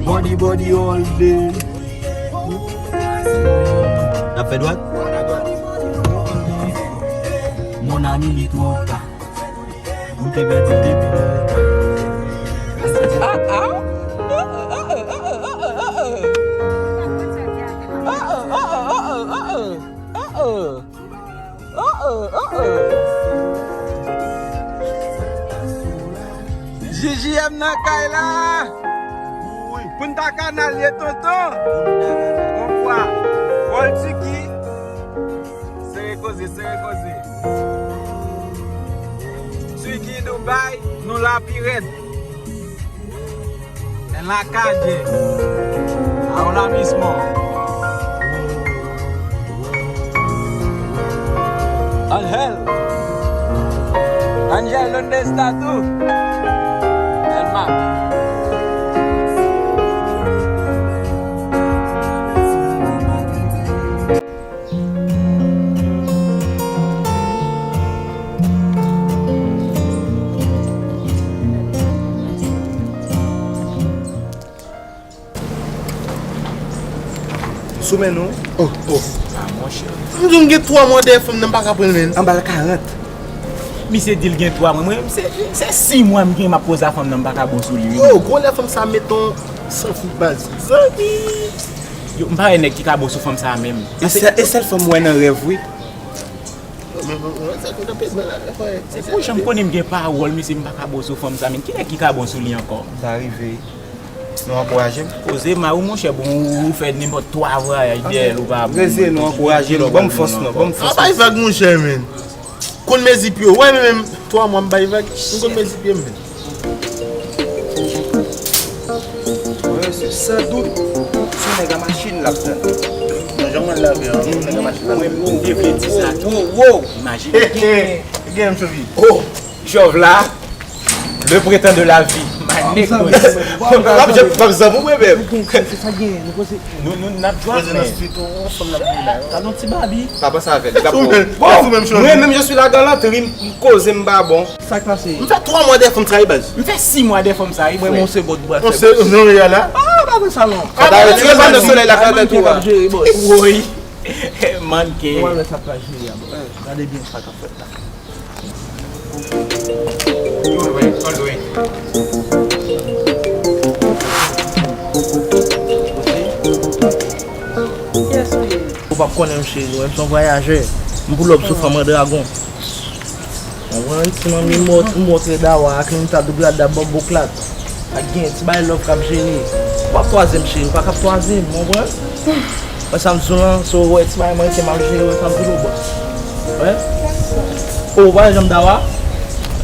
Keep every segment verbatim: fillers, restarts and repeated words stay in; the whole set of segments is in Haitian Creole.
Body, body all day. N ap fè dwat? Mon ami li twò ta. Ou te pèdi depi lontan. J J M nan kay la. Punta Cana ye tonton. Bonvwa. Wòl Tiki. Sere koze, sere koze. Tiki Dubai, nou la pi rèd. En la calle. Ahora mismo. Angel. Angel, ¿dónde estás tú? Calma. Sou men nou. Oh, oh. Ah, monchè. M di w m gen twa mwa dèyè fanm nan, m pa ka pran l, menn. Anba l karant. Misye di l gen twa mwa. Mwen menm, se, se sis mwa m gen, m ap koze a fanm nan, m pa ka bon sou li, wi. Yo, gwo lè fanm sa met on san fout baz. Zanmi. Yo, m pa wè nèg ki ka bon sou fanm sa menm. E sèl, e sèl fanm m wè nan rèv, wi. Se pou jan m konnen m gen pawòl, mesye, m pa ka bon sou fanm sa, menn. Ki nèg ki ka bon sou li ankò? Sa rive. Nou ankouraje m. Koze ma ou, monchè, bon, ou, ou fè nenpòt twa vwayaj dèyè l, ou pa bon. Reze, nou ankouraje l, ban m fòs non, ban m fòs. A bay vag, monchè, menn. Konn mezi pye w. Wè, men menm twa mwa m bay vag. M konn mezi pye m, menn. Wi, se san dout, se nèg a machin l ap tann. Non, jan mwen lave an, se nèg a machin l ap tann. Mwen, mwen te vle di sa tou. Wo, wo, wo. Imajine gen. Gen m chouvi. Oh, Jovla, le printemps de la vie. My niggas. M ap, m ap zanmi w, bebe. Nou gen, se sa gen, nou koze. Nou, nou, n ap dwat, men. Talon ti babi. Pa panse avè l. Bon, mwen menm, je suis la galanterie, m koze m pa bon. Sa k pase? M fè twa mwa dèyè fanm sa, wi, baz. M fè sis mwa dèyè fanm sa, wi, frè. Mwen, se bòt bwa. On se, non, ya la. Ah, pa vre sa, non. Sa ta retire pa nan solèy la, ka tèt ou a. Woy. Manke. Ou wè sa k pral jere a, bro. Gade byen sa k ap fèt la. Ou p ap konnen m, cheri, mwen se yon vwayajè. M pull up sou fanm an dragon. Konprann? Si manmi mòt, m montre dawa ak Clinta Doublada Bòboklat. Ak gen ti bay love k ap jere. Ou p ap twaze m, cheri, ou pa k ap twaze m, konprann? Wè sa m di w lan, so wè ti bay mwen ke m ap jere, wè sa m di w, bòs. Wè? O, ou pa janm dawa?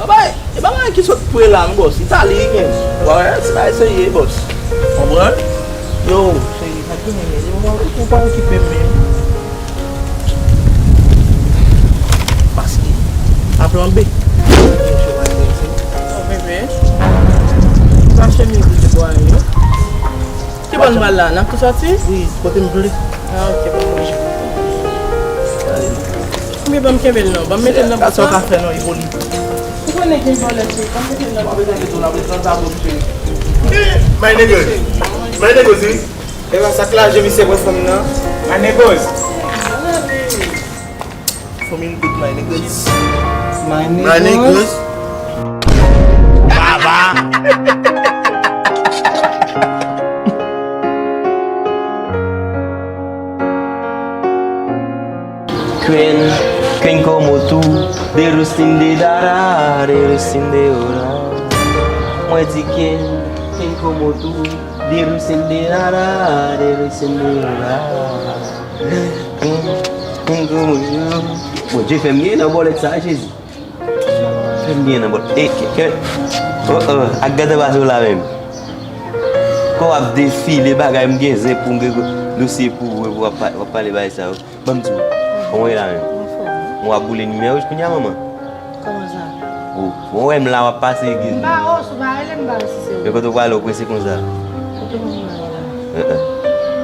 Babay, e bagay ki sot pre la, m bòs. Itali, men. Wè, ti bay serye, bòs. Konprann? Yo, cheri, sa k genyen, yo, ou pa okipe m, men. Paske, a plan B. Oh, bebe. Mache mizik de bwa yo. Ki bò n pral la? N ap tou sòti? Wi, kote m vle. Ah, ok, bon, bon. Gade. Men ban m kenbe l non. Ban m mete l nan poch la. Sa w ka fè non, Ipolit? Ou konnen gen vòlè, cheri. Ban m mete l nan poch la. My niggas. My niggas, wi. E pa sa k laje misye pran fanm nan. My niggas. Fò m in good, my niggas. My niggas. Baba. Queen, Queen como tú, de rustin de dara, de rustin de ora. Mwen di Queen, Queen como tú, de rustin de dara, de rustin de ora. Bondye fè m gen nan bòlèt sa, Jezi. Fè m gen nan bòlèt. E, ke, ke, oh, oh, ak gade anba zo la menm. Kò w ap defile bagay, m gen zen pou m gen dosye pou ou, pou w ap pa-, w ap pale bagay sa yo. Ban m di w, kòman w ye la menm? Mwen w ap boule limyè wouj kounye a, manman? Kòman sa? Ou, ou wè m la, w ap pase. M pa, o, si w pa rele m, m pa resise w. Men kote w prale, w prese konsa? Kote moun nan ye la?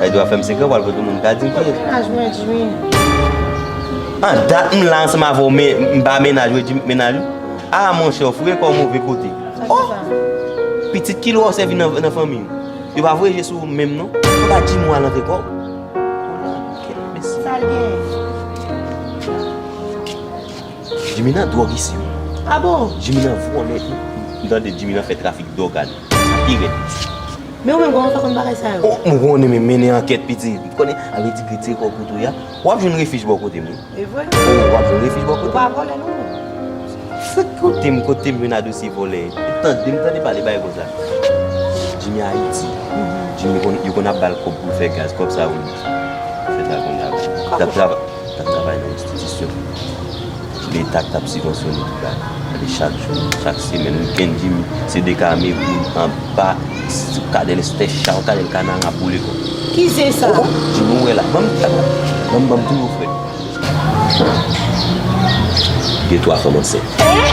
Sa vle di w ap fè m sekrè, w pral kote moun ka di m ki. Kot mennaj mwen, Jimmy? An dat m la ansanm avè w, men m pa mennaj ou, Jimmy k mennaj ou? A, monchè, w foure kò w move kote. Sa ki sa? Pitit ki lwa w sèvi nan, nan fanmi w? Yo pa voye je sou ou menm non. Fò pa Jimmy al antre kò w. Kola, kèt mesye. Sa l gen? Jimmy nan dwòg isi wi. A bon? Jimmy nan vòlè tou. M tande Jimmy nan fè trafik dwòg a li. Sa pi rèd. Men ou menm kòman w fè konn bagay sa yo? Oh, m konnen men mennen ankèt piti. M konnen, ale di retire kò w kote w ye a. W ap jwenn refij bò kote m wi. E vre? Oh, w ap jwenn refij bò kote m. Ou pa vòlè non. Kote m, kote m jwenn a dosye vòlè? Tande, m tande pale bagay konsa. Jimmy Ayiti. Jimmy konn, yo konn ap ba l kòb pou l fè gaz. Kòb sa yo, fè travay konn travay. T ap travay, t ap travay nan enstitisyon. Leta k t ap sibvansyone tout bagay. Gade chak jou, chak semèn, wikenn, Jimmy, se dekame, anba, sou kadèl stècha, kadèl kanaran ap boule kò. Ki se sa? Oh, Jimmy, ou wè la, ban m, ban m, ban m tou yo frè. Gen twa fanm ansent. Eh?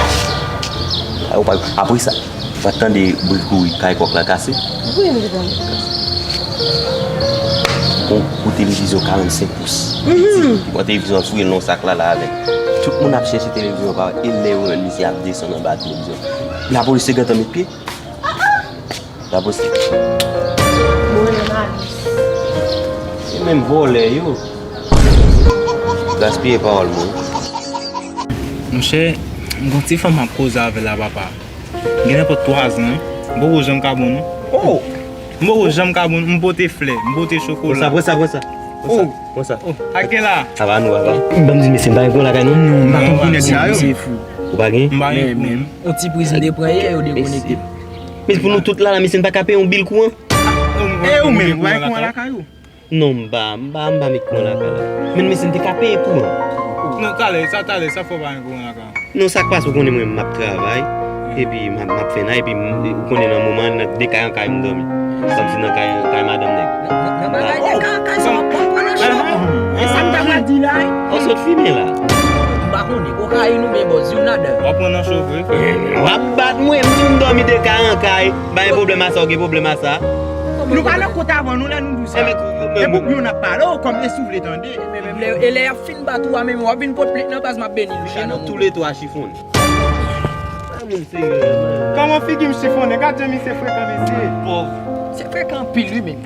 Apre sa, ou pa tande bri kouri kay kòk la kase? Wi, m te tande. Gon gwo televizyon karannsenk pous. Mhm. Piti, li pran televizyon an foure l nan sak la, la avèk. Tout moun ap chèche televizyon pa, e lè yo jwenn misye ap desann anba televizyon. Lapolis te gentan met pye. Lapolis. Mwen nan lapolis. Se menm vòlè yo. Gaspiye pawòl mwen. Monchè, m gon ti fanm ap koze avè l la papa. Gen nenpòt twa zan wi. M poko janm ka bon non. Oh! M poko janm ka bon, m pote flè, m pote chokola. Pran sa, pran sa, pran sa. Pran sa, pran sa. Oh, ak la. Ava nou, ava. Ban m di mesye, m pa gen kouran lakay non. Non, m pa konn kouran nèg sa yo. Ou pa gen? M pa gen kouran. On ti priz m te pran yè, yo dekonekte m. Men pou nou tout la, la, mesye, n pa ka peye yon bil kouran. E ou menm, ou pa gen kouran lakay ou? Non, m pa, m pa, m pa met kouran lakay la. Men mesye, m te ka peye kouran. Non, talè, sa talè, sa fè w pa gen kouran lakay? Non, sa k pase, ou konnen mwen, m ap travay, epi m ap, m ap fè nan, epi m, ou konnen nan moman, nan de kay an kay m dòmi. Sa m di nan kay, kay madanm nèg. Nan, nan, nan bagay de kay an kay, sa w ap pran nan cho. E sa m ta pral di la, wi. Ou sot fimen la. M pa konnen, kokayin oubyen bòz, youn ladan. W ap pran nan cho vre. W ap bat mwen, m di w m dòmi de kay an kay. Ba gen pwoblèm a sa, ou gen pwoblèm a sa. Nou pa nan kont avan, nou lè nou di w sa. E pou moun ap pale, ou kòm e si w vle tande. E lè, e lè y ap fin bat ou a, men w ap vin pot plent nan baz, m ap beni nou. Chan nou toulètwa chifonnen. Kòman figi m chifonnen? Gad jan misye frekan, mesye. Pòv. Se frekan anpil, wi, men.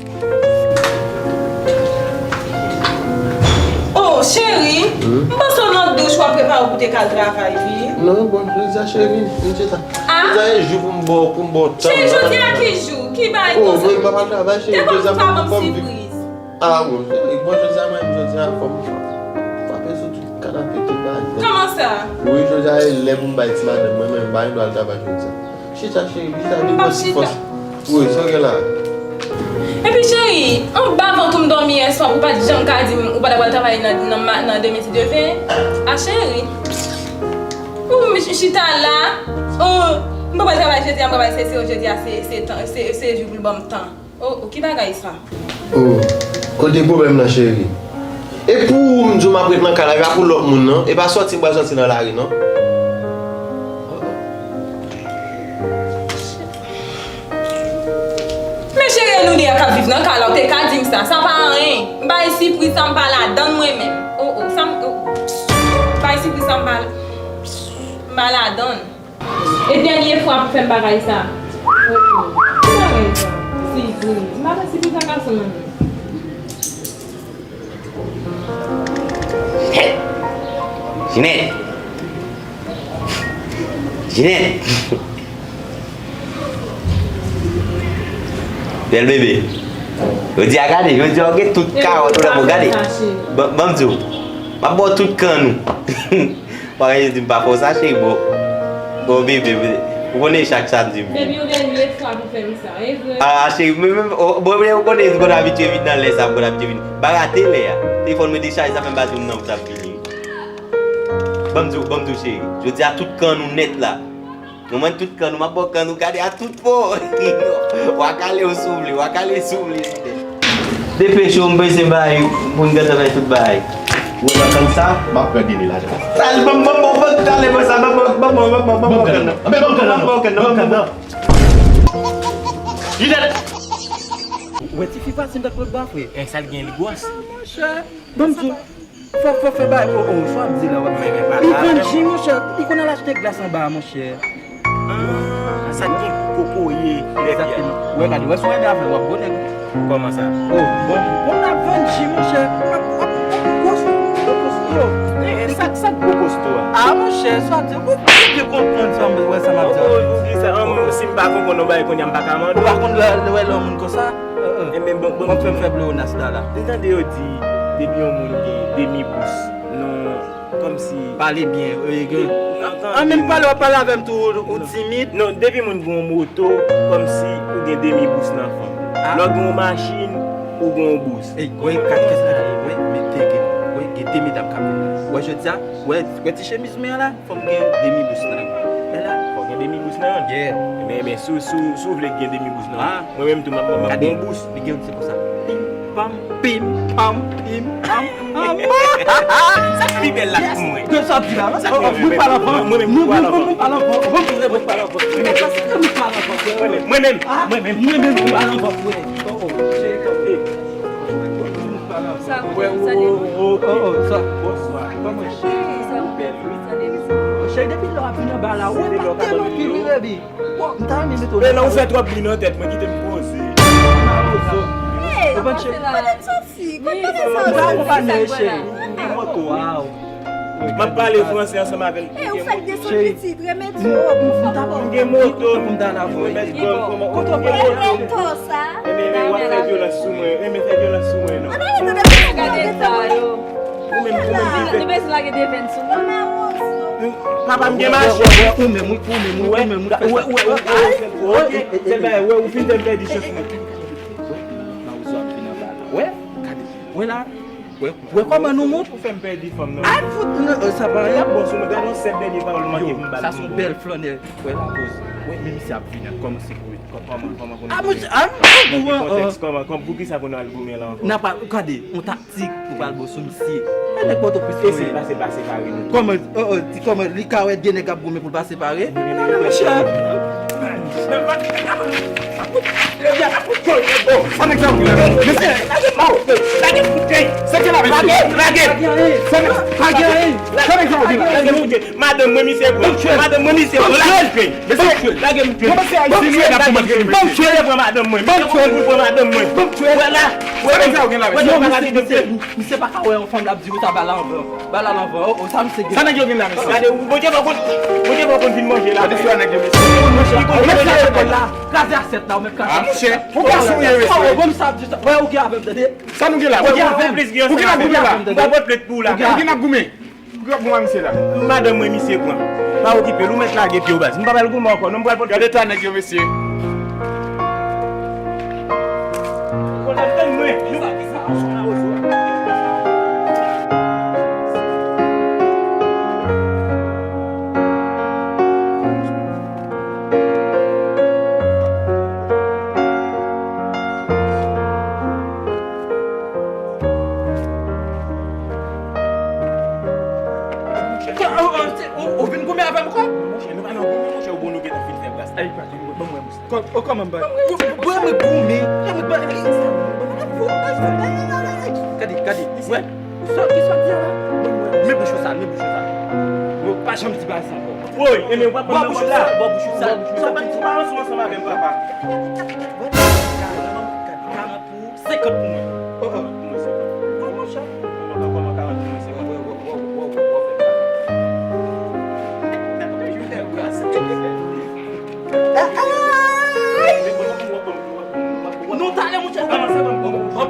Oh, cheri, m panse w nan douch, w ap prepare w pou te ka al travay, wi. Non, bon, jodi a, cheri, vin, vin chita. Ah? Jodi a, e jou pou m ba w, pou m ba w tan. Se jodi a ki jou? Ki bagay konsa? Oh, mwen, m pa pral travay, cheri, jodi a, fò m, fò m vin. Ah, bon, cheri, bon, jodi a, mwen, jodi a, fò m frape sou tout kanape, tout bagay. Kòman sa? Wi, jodi a, e lè pou m bay ti madanm mwen, men m pa gen dwa al travay jodi a. Chita, cheri, chita, vin pran ti fòs. Wi, sa w gen la? Epi cheri, anba vant ou m dòmi yè swa pou w pa t janm ka di m ou pa t ap al travay nan, nan, ma- nan demen ti deven. A cheri, ou m ch- chita la, ou m pa pral travay jodi a, m pa pral se, se jodi a, se, se tan, se, se jou pou l ban m tan. Oh, oh, ki bagay sa? Oh, kote pwoblèm nan, cheri? E pou ou m di w m ap ret nan kay la, e pa pou lòt moun, non. E pa sòti m pral sòti nan lari, non. Men cheri, e nou de a k ap viv nan kay la, ou te ka di m sa. Sa pa anyen. M bay sipriz sa, m pa ladann mwen menm. Oh, oh, sa m, oh, oh. M bay sipriz sa, m pa, m pa ladann. E dènye fwa pou fè m bagay sa. Oh, oh. Ki bagay sa? Sipriz. M pa fè sipriz a gason nan menm. Hey! Jinèt! Jinèt! Bèl bebe. Jodi a gade, jodi a w gen tout kawòt ou nan men w, gade. Ban, ban m di w. M ap ba w tout kann ou. Pa gen di m pa fè w sa, cheri, bon. Bon, bebe, bebe. Ou konnen chak samdi m vini. Depi yon dènye fwa pou fè m sa, e vre? Ah, cheri, men, men, oh, bon, men, ou konnen, m konn abitye vin nan lè sa, m konn abitye vin. Pa rate lè a. Telefòn mwen dechaje, sa fè m pa di w m nan, m t ap vini. Ban m di w, ban m di w, cheri. Jodi a tout kann ou nèt la. Mwen, mwen tout kann ou, m ap ba w kann ou, gade a tout po. W a kale w si w vle, w a kale si w vle. Depeche w, m bezwen bay pou n gentan bay tout bagay. Ou wè nan kann sa, m ap pran deli lajan. Sal, ban m, ban m, ban m, ban m, kale mwen sa, ban m, ban m, ban m, ban m, ban m, ban m, ban m, kann nan. Ban m, ban m, kann nan. Ban m, ban m, ban m, kann nan. Ou wè tifi pase m t ap pran ba, frè. Eh, sa l gen, li gwòs. Monchè, ban m di w. Fò, fò fè bagay, oh, oh, sa w ap di la, w ap di. Li konn Jimmy, monchè, li konn al achte glas anba a, monchè. Ah, sa gen koko Egzakteman. Wè, gade, wè, si w renmen avè l, w ap gwo nèg. Kòman sa? Oh, bon, bon, n ap vann ji, monchè. W ap, w ap, w ap gwo sou, gwo sou yo. E, e, sa, sa k gwo kosto a? Ah, monchè, sa di, ou, ou byen konprann sa, m wè sa m ap di a. Oh, oh, ou di sa, an, mwen, si m pa konprann yon bagay kounye a, m pa ka mande. Ou pa konn lè, lè, lè yon moun konsa? Enben, bon, bon, fè m fè pleonas la, la. M tande yo di, depi yon moun gen demi bous, non, kòmsi. Pale byen, e, gen. An, menm pale, w ap pale avè m tou, ou timid. Non, depi moun gen yon moto, kòmsi ou gen demi bous nan fanm. Lè w gen yon machin, ou gen yon bous. Ey, wè, gad kès ki la, wè, men te gen, wè, gen de medam k ap vin la. Wè, jodi a, wè, wè ti chemiz mwen an la, fò m gen demi bous nan. Wè la. Fò w gen demi bous nan. Yeah. Ebyen, ebyen, si w, si w, si w vle gen demi bous nan, mwen menm tou, m ap, m ap, m ap gen yon bous. Li gen, se konsa. Pim, pam, pim, pam, pim, pam. Sa k pi bèl la pou mwen. Sa k pi bèl la. Mwen pral anvan. Mwen menm, mwen pral anvan. Mwen pral anvan. Mwen pral anvan. Mwen pral anvan. Mwen menm, mwen menm, mwen menm, mwen pral anvan, frè. Oh, oh, cheri, kanpe. Sa, sa devan. Oh, oh, sa. Bonswa. Kòman? Sa, sa devan. Cheri, depi lè w ap vin anba la, ou pa tèlman pi vire, bi. Bon, m ta renmen mete w nan. Men lè w fè twòp bri nan tèt mwen, kite m poze. Hey, ou pa cheri. Kote m soti? Kote m soti? Ou pa akonpanye, cheri. Wow. M ap pale franse ansanm avè l. Ey, ou fèk desann pitit, remèt yo. M gen moto. M gen moto. Kote w gen moto sa? Ebyen, w ap fè vyolans sou mwen. Ebyen, fè vyolans sou mwen, non. Gade sa yo. Ou menm, ou menm ki fè. Nou bezwen lage de venn sou mwen. Papa m gen machin. Ou menm, ou menm, ou menm. Wè, wè, wè, wè, ou fin fè m pèdi chans mwen. Wè, gade, wè la. Wè, wè kòman nou moute. Ou fè m pèdi fanm nan. Al fout nan, euh, sa pa anyen. L ap bon sou mwen, gade yon sèl dènye pawòl ou manke pou m ba l. Sa se yon bèl flannè. Wè la koz. Wè, men misye ap vini, kòman se pou, kòman, kòman pou nou. Ah, monchè, ah, kòman, kòman, poukisa pou nou al goumen la ankò? N ap al, gade, yon taktik pou pral bon sou misye. E nèg Pòtoprens. Eseye pase, pase pare nou. Kòman, oh, oh, ti kòman, li ka wè de nèg ap goumen pou l pase pare? Non, non, monchè. Oh, sa nèg sa yo gen la. Mesye, lage m, oh, lage m kout pye. Sa ki la, mesye? Lage, lage. Sa nèg, sa nèg sa yo gen la. Lage m kout pye. Madanm mwen, misye pran. Madanm mwen, misye pran. Lage m kout pye. Mesye, lage m kout pye. Bon, mesye, ayisyen, mesye, lage m kout pye. Misye pran madanm mwen. Misye pran madanm mwen. Wè la. Sa nèg sa yo gen la, mesye? Misye pa ka wè yon fanm l ap di ou sa, ba l anvan. Ba l anvan. Oh, oh, sa misye gen. Sa nèg yo gen la, mesye? Gade, Bondye pa konn, Bondye pa konn vin manje la. Gade sa nèg yo, mesye. Ou mèt kraze lekòl la. Kraze asyèt la, ou mèt kraze asyèt la. Ah, monchè. Ou gason ye, mesye. Oh, oh, bon, sa di sa. Wè, ou gen avè m, tande. Sa nou gen la? Ou gen avè m. Ou gen ap goumen la? M pral pote plent pou ou la. Ou gen ap goumen? Ou gen ap goumen a misye la? Madanm mwen, misye pran. Pa okipe l, ou mèt lage pye w baz. M pa pral goumen ankò, non, m pral pote. Gade eta nèg yo, mesye. Kote tann mwen. Ou, ou, ou vin goumen avè m, kwa? Monchè, nou pa nan goumen, monchè, ou bon, nou gentan fin fè bras la. Ey, pati, ban mwen, monchè. Kò-, oh, kòman m bay? Ban mwen, ban mwen goumen. Ban mwen, ban mwen. Gade, gade, wè. Sa, ki sa di a la? Ban mwen. Men bouch ou sal, men bouch ou sal. Bon, pa janm di bagay sa ankò. Woy, e men w ap pran nan kòb la. Bò bouch ou sal, bò bouch ou sal. Sa pa, sa pa ranson ansanm avè m, papa. Senkant pou mwen. Oh, oh. Kòman sa? Kòman, kòman karant pou mwen senkant? Non, talè, monchè. Ban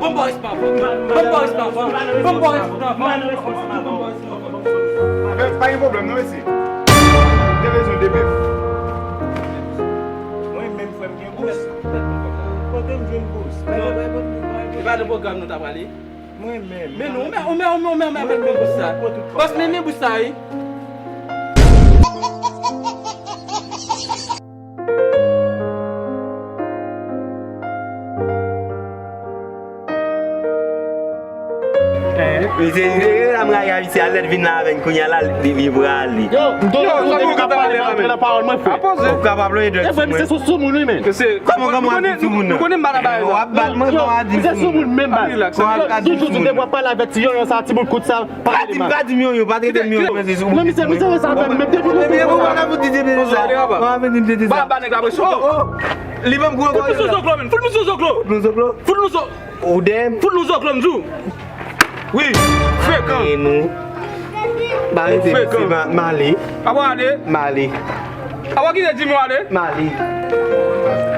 m ba respè avan. Ban m ba respè avan. Ban m ba respè avan. Ban m ba respè avan. Men pa gen pwoblèm, non, mesye. Te bezwen de bèf. Mwen menm, frè m gen bous. Kote m jwenn bous? E pa nan pwogram nou ta prale? Mwen menm. Men non, ou men, ou men, ou men, ou men, men bous sa. Bòs, men, men bous sa, wi. Misye, misye, la m rayi a misye, al nèt vin la avè n kounye a la, li, li prale. Yo, m tonton, ou depi k ap pale, pa antre nan pawòl mwen, frè. Ou kapab lwen de. E frè, misye sou soumoun, wi, men. Kòman, kòman w ap di soumoun nan? Nou konnen m pa nan bagay la. W ap bat mwen, kòman w ap di soumoun? Misye soumoun menm, baz. Kòman w ap di soumoun nan? Toujou di w te pral pale avèk ti yonyon sa, ti bout kout sa. Pa di, pa di m yonyon, pa trete m yonyon, mesye, sou moun. Non, misye, misye, sa fè m menm depi nou. Ebyen, ou pa ka pou di, di, di sa. Ou pa vin di, di, di sa. Ba, ba nèg la presyon. Oh, oh. Li menm gwo. Fout nou sou zoklo, menn. Fout nou sou zoklo. Fout nou zoklo. Fout nou sou. Ou dèyè m? Fout nou zoklo, m di w. Wi, frekan. E nou. Ba rete, frekan. Male. Apa ale? Male. Apa kite di m ale? Male.